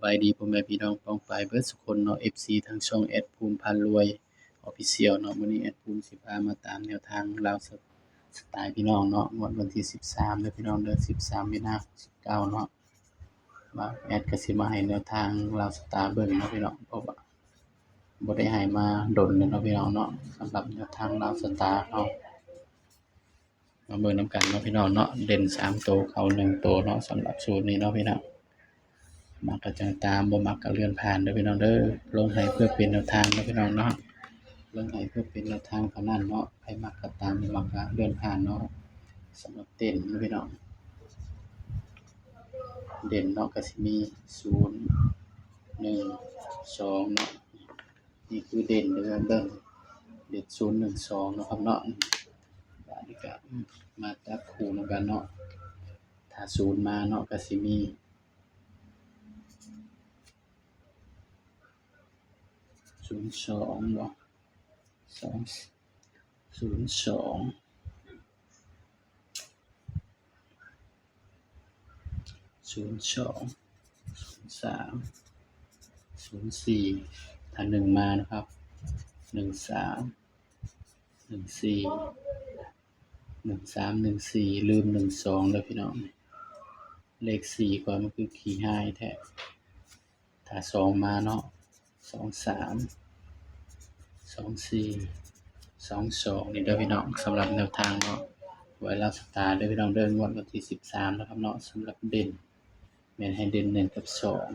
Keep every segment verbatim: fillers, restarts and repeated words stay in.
บายดีพ่อแม่พี่น้องป้องปายเบิดสุคนเนาะ เอฟซี ทางช่องแอดภูมิพารวย Official เนาะ มื้อนี้แอดภูมิสิพามาตามแนวทางลาวสไตล์พี่น้องเนาะ งวดวันที่สิบสามเด้อพี่น้องเด้อ สิบสามมีนาคมเก้าเนาะ มาแอดก็สิมาให้แนวทางลาวสไตล์เบิ่งเนาะพี่น้อง เพราะว่าบ่ได้ให้มาดนแล้วเนาะพี่น้องเนาะ สำหรับแนวทางลาวสไตล์เฮา มาเบิ่งนำกันเนาะพี่น้องเนาะ เด่นสามตัวเข้าหนึ่งตัวเนาะ สำหรับสูตรนี้เนาะพี่น้อง มักก็จั่งตาม บ่มักก็เลื่อนผ่านเด้อพี่น้องเด้อ ลงให้เพื่อเป็นแนวทางเนาะพี่น้องเนาะ ลงให้เพื่อเป็นแนวทางเท่านั้นเนาะ ใครมักก็ตาม บ่มักก็เลื่อนผ่านเนาะ สำหรับเด่นเนาะพี่น้อง เด่นเนาะก็สิมีศูนย์ หนึ่ง สองเนาะ นี่คือเด่นเด้อเบิ่ง เด่นศูนย์ หนึ่ง สองเนาะครับเนาะ บาดนี้ก็มาจับคู่นำกันเนาะ ถ้าศูนย์มาเนาะก็สิมี ศูนย์สองเนาะ สอง ศูนย์สอง ศูนย์สอง ศูนย์สาม ศูนย์สี่ ถ้าหนึ่งมานะครับ หนึ่งสาม หนึ่งสี่ หนึ่งสาม หนึ่งสี่ ลืมหนึ่งสองเด้อพี่น้อง เลขสี่ก่อนมันคือขี้ฮ้ายแท้ ถ้าสองมาเนาะ สองสาม สองสี่ สองสอง นี่เด้อพี่น้อง สำหรับแนวทางเนาะ ไว้ลาวสไตล์เด้อพี่น้องเด้อ งวดวันที่สิบสามนะครับเนาะ สำหรับเด่น แม่นให้เด่นหนึ่งกับสอง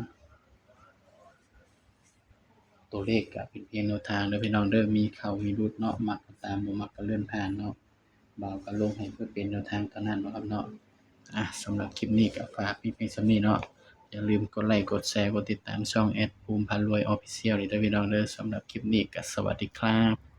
ตัวเลขก็เป็นเพียงแนวทางเด้อพี่น้องเด้อ มีเข้ามีหลุดเนาะ มักก็ตาม บ่มักก็เลื่อนผ่านเนาะ บ่าวก็ลงให้เพื่อเป็นแนวทางเท่านั้นเนาะครับเนาะ อ่ะ สำหรับคลิปนี้ก็ฝากมีเพียงส่ำนี้เนาะ อย่าลืมกดไลค์ กดแชร์ กดติดตามช่องแอดภูมิพารวย Official นี่เด้อพี่น้องเด้อ สำหรับคลิปนี้ก็สวัสดีครับ